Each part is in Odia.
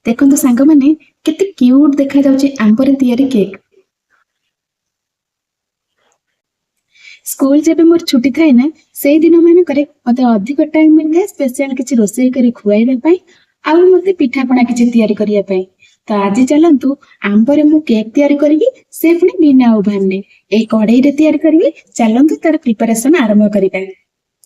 ଦେଖନ୍ତୁ ସାଙ୍ଗମାନେ, କେତେ କ୍ୟୁଟ୍ ଦେଖାଯାଉଛି ଆମ୍ବରେ ତିଆରି କେକ୍। ସ୍କୁଲ ଯେବେ ମୋର ଛୁଟି ଥାଏ ନା, ସେଇ ଦିନ ମାନଙ୍କରେ ମତେ ଅଧିକ ଟାଇମ ମିଳିଥାଏ ସ୍ପେଶାଲ କିଛି ରୋଷେଇ କରି ଖୁଆଇବା ପାଇଁ ଆଉ ମତେ ପିଠାପଣା କିଛି ତିଆରି କରିବା ପାଇଁ। ତ ଆଜି ଚାଲନ୍ତୁ, ଆମ୍ବରେ ମୁଁ କେକ୍ ତିଆରି କରିବି, ସେ ପୁଣି ବିନା ଓଭାନରେ, ଏଇ କଢେଇରେ ତିଆରି କରିବି। ଚାଲନ୍ତୁ, ତାର ପ୍ରିପାରେସନ ଆରମ୍ଭ କରିବା।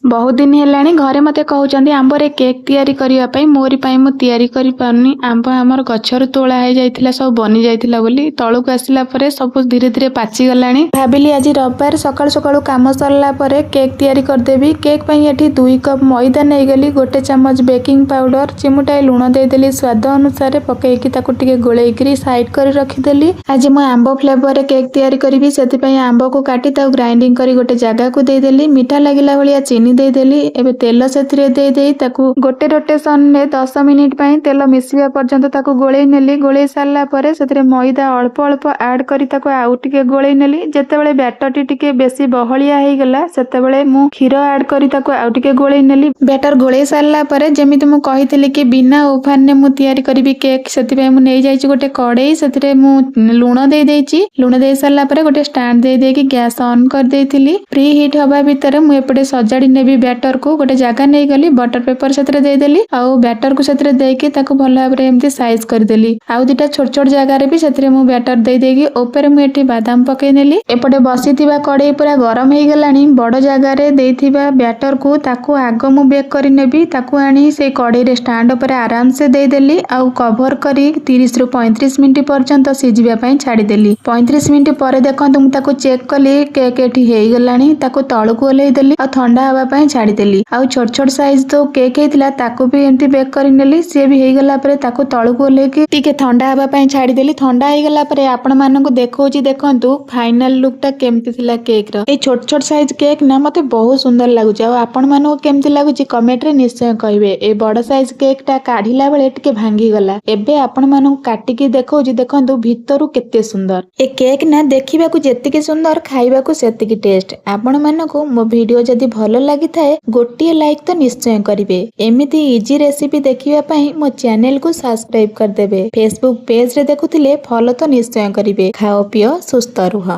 ବହୁତ ଦିନ ହେଲାଣି ଘରେ ମୋତେ କହୁଛନ୍ତି ଆମ୍ବରେ କେକ୍ ତିଆରି କରିବା ପାଇଁ। ମୋରି ପାଇଁ ମୁଁ ତିଆରି କରିପାରୁନି। ଆମ୍ବ ଆମର ଗଛରୁ ତୋଳା ହେଇଯାଇଥିଲା, ସବୁ ବନି ଯାଇଥିଲା ବୋଲି ତଳକୁ ଆସିଲା ପରେ ସବୁ ଧୀରେ ଧୀରେ ପାଚିଗଲାଣି। ଭାବିଲି ଆଜି ରବିବାର ସକାଳୁ ସକାଳୁ କାମ ସରିଲା ପରେ କେକ୍ ତିଆରି କରିଦେବି। କେକ୍ ପାଇଁ ଏଠି 2 କପ୍ ମଇଦା ନେଇଗଲି, 1 ଚାମଚ ବେକିଂ ପାଉଡର, ଚିମୁଟାଏ ଲୁଣ ଦେଇଦେଲି ସ୍ୱାଦ ଅନୁସାରେ। ପକେଇକି ତାକୁ ଟିକେ ଗୋଳେଇକିରି ସାଇଡ୍ କରି ରଖିଦେଲି। ଆଜି ମୁଁ ଆମ୍ବ ଫ୍ଲେଭରରେ କେକ୍ ତିଆରି କରିବି, ସେଥିପାଇଁ ଆମ୍ବକୁ କାଟି ତାକୁ ଗ୍ରାଇଣ୍ଡିଂ କରି ଗୋଟେ ଜାଗାକୁ ଦେଇଦେଲି। ମିଠା ଲାଗିଲା ଭଳିଆ ଚିନି ଦେଇଦେଲି। ଏବେ ତେଲ ସେଥିରେ ଦେଇ ଦେଇ ତାକୁ ଗୋଟେ ରୋଟେସନରେ 10 ମିନିଟ୍ ପାଇଁ ତେଲ ମିଶିବା ପର୍ଯ୍ୟନ୍ତ ତାକୁ ଗୋଳେଇ ନେଲି। ଗୋଳେଇ ସାରିଲା ପରେ ସେଥିରେ ମଇଦା ଅଳ୍ପ ଅଳ୍ପ ଆଡ୍ କରି ତାକୁ ଆଉ ଟିକେ ଗୋଳେଇ ନେଲି। ଯେତେବେଳେ ବ୍ୟାଟରଟି ଟିକେ ବେଶୀ ବହଳିଆ ହେଇଗଲା, ସେତେବେଳେ ମୁଁ କ୍ଷୀର ଆଡ୍ କରି ତାକୁ ଆଉ ଟିକେ ଗୋଳେଇ ନେଲି। ବ୍ୟାଟର ଗୋଳେଇ ସାରିଲା ପରେ, ଯେମିତି ମୁଁ କହିଥିଲି କି ବିନା ଓଭାନରେ ମୁଁ ତିଆରି କରିବି କେକ୍, ସେଥିପାଇଁ ମୁଁ ନେଇଯାଇଛି ଗୋଟେ କଡ଼େଇ। ସେଥିରେ ମୁଁ ଲୁଣ ଦେଇ ଦେଇଛି। ଲୁଣ ଦେଇ ସାରିଲା ପରେ ଗୋଟେ ଷ୍ଟାଣ୍ଡ ଦେଇ ଦେଇକି ଗ୍ୟାସ୍ ଅନ୍ କରିଦେଇଥିଲି। ପ୍ରି ହିଟ୍ ହବା ଭିତରେ ମୁଁ ଏପଟେ ସଜାଡ଼ି ନେବି ବ୍ୟାଟରକୁ। ଗୋଟେ ଜାଗା ନେଇଗଲି, ବଟର ପେପର ସେଥିରେ ଦେଇଦେଲି ଆଉ ବ୍ୟାଟରକୁ ସେଥିରେ ଦେଇକି ତାକୁ ଭଲ ଭାବରେ ଏମିତି ସାଇଜ କରିଦେଲି। ଆଉ ଦିଟା ଛୋଟ ଛୋଟ ଜାଗାରେ ବି ସେଥିରେ ମୁଁ ବ୍ୟାଟର ଦେଇ ଦେଇକି ଉପରେ ମୁଁ ଏଠି ବାଦାମ ପକେଇ ନେଲି। ଏପଟେ ବସିଥିବା କଡ଼େଇ ପୁରା ଗରମ ହେଇଗଲାଣି। ବଡ଼ ଜାଗାରେ ଦେଇଥିବା ବ୍ୟାଟରକୁ ତାକୁ ଆଗ ମୁଁ ବେକ୍ କରିନେବି। ତାକୁ ଆଣି ସେଇ କଡ଼େଇରେ ଷ୍ଟାଣ୍ଡ ଉପରେ ଆରାମସେ ଦେଇଦେଲି ଆଉ କଭର କରି 30ରୁ 35 ମିନିଟ୍ ପର୍ଯ୍ୟନ୍ତ ସିଝିବା ପାଇଁ ଛାଡ଼ିଦେଲି। 35 ମିନିଟ୍ ପରେ ଦେଖନ୍ତୁ, ମୁଁ ତାକୁ ଚେକ୍ କଲି। କେକ୍ ଏଠି ହେଇଗଲାଣି। ତାକୁ ତଳକୁ ଓହ୍ଲେଇ ଦେଲି ଆଉ ଥଣ୍ଡା ହେବା ପାଇଁ ଛାଡ଼ିଦେଲି। ଆଉ ଛୋଟ ଛୋଟ ସାଇଜ ଯୋଉ କେକ୍ ହେଇଥିଲା, ତାକୁ ବି ଏମିତି ବେକ୍ କରିନେଲି। ସିଏ ବି ହେଇଗଲା ପରେ ତାକୁ ତଳକୁ ଓହ୍ଲେଇକି ଟିକେ ଥଣ୍ଡା ହେବା ପାଇଁ ଛାଡ଼ିଦେଲି। ଥଣ୍ଡା ହେଇଗଲା ପରେ ଆପଣମାନଙ୍କୁ ଦେଖଉଛି, ଦେଖନ୍ତୁ ଫାଇନାଲ ଲୁକ୍ ଟା କେମିତି ଥିଲା କେକ୍ ର। ଏଇ ଛୋଟ ଛୋଟ ସାଇଜ କେକ୍ ନା ମତେ ବହୁତ ସୁନ୍ଦର ଲାଗୁଛି। ଆଉ ଆପଣମାନଙ୍କୁ କେମିତି ଲାଗୁଛି, କମେଣ୍ଟରେ ନିଶ୍ଚୟ କହିବେ। ଏଇ ବଡ ସାଇଜ କେକ୍ ଟା କାଢିଲା ବେଳେ ଟିକେ ଭାଙ୍ଗିଗଲା। ଏବେ ଆପଣମାନଙ୍କୁ କାଟିକି ଦେଖଉଛି, ଦେଖନ୍ତୁ ଭିତରୁ କେତେ ସୁନ୍ଦର। ଏ କେକ୍ ନା ଦେଖିବାକୁ ଯେତିକି ସୁନ୍ଦର, ଖାଇବାକୁ ସେତିକି ଟେଷ୍ଟ। ଆପଣମାନଙ୍କୁ ମୋ ଭିଡିଓ ଯଦି ଭଲ ଲାଗିଥାଏ, ଗୋଟିଏ ଲାଇକ୍ ତ ନିଶ୍ଚୟ କରିବେ। ଏମିତି ଇଜି ରେସିପି ଦେଖିବା ପାଇଁ ମୋ ଚ୍ୟାନେଲକୁ ସବସ୍କ୍ରାଇବ କରିଦେବେ। ଫେସବୁକ୍ ପେଜରେ ଦେଖୁଥିଲେ ଫଲୋ ତ ନିଶ୍ଚୟ କରିବେ। ଖାଅ, ପିଅ, ସୁସ୍ଥ ରୁହ।